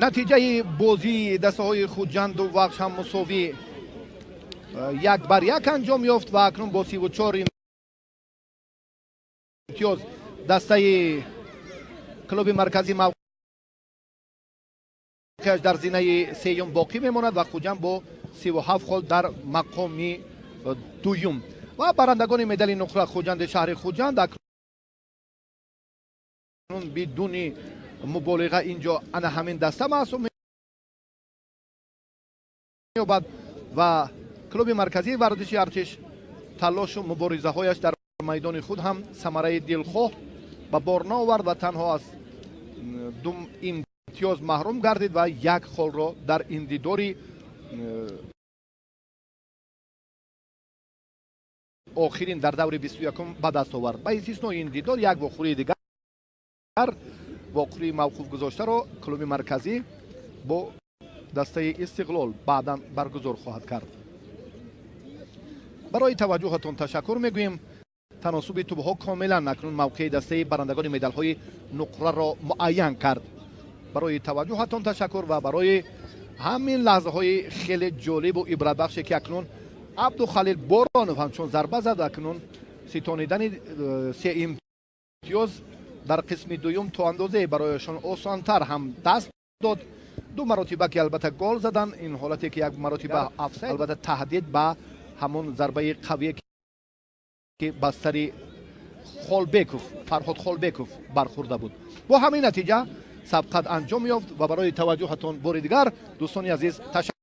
Натиҷаи бозии дастаҳои Хуҷанду Вахш ҳам мусовӣ 1-1 анҷом ёфт ва акнун бо 34 имтиёз дастаи клуби марказӣ мавқеаш дар зинаи сеюм боқӣ мемонад ва Хуҷанд бо 37 хол дар мақоми дуюм. Ва барандагони медали нуқра Хуҷанди шаҳри Хуҷанд акнун бидуни муболиға инҷо ана ҳамин даста маҳсуб меёбад ва клуби марказии варзиши Артиш талошу муборизаҳояш дар майдони худ ҳам самараи дилхоҳ ба бор наовард ва танҳо аз ду имтиёз маҳрум гардид ва як холро дар ин дидори охирин дар даври 21-ум ба даст овард. Ба истиснои ин дидор як вохӯрии дигар, вохӯрии мавқуф гузоштаро клуби марказӣ бо дастаи Истиқлол баъдан баргузор хоҳад кард. Барои таваҷҷӯҳатон ташаккур мегӯем. Таносуби тӯбҳо комилан акнун мавқеи дастаи барандагони медалҳои нуқраро муайян кард. Барои таваҷҷӯҳатон ташаккур ва барои ҳамин лаҳзаҳои хеле ҷолибу ибратбахше, ки акнун Абдухалил Боронов ҳамчун зарба зад. Акнун ситонидани се имтиёз дар қисми дуюм то андозае барояшон осонтар ҳам даст дод. Ду маротиба ки албатта гол задан, ин ҳолате ки як маротиба офсайд, албатта таҳдид ба ҳамон зарбаи қавие, ки ба сари Холбеков, Фарҳод Холбеков бархӯрда буд. Бо ҳамин натиҷа сабқат анҷом ёфт ва барои таваҷҷӯҳатон бори дигар, дӯстони азиз, ташаккур.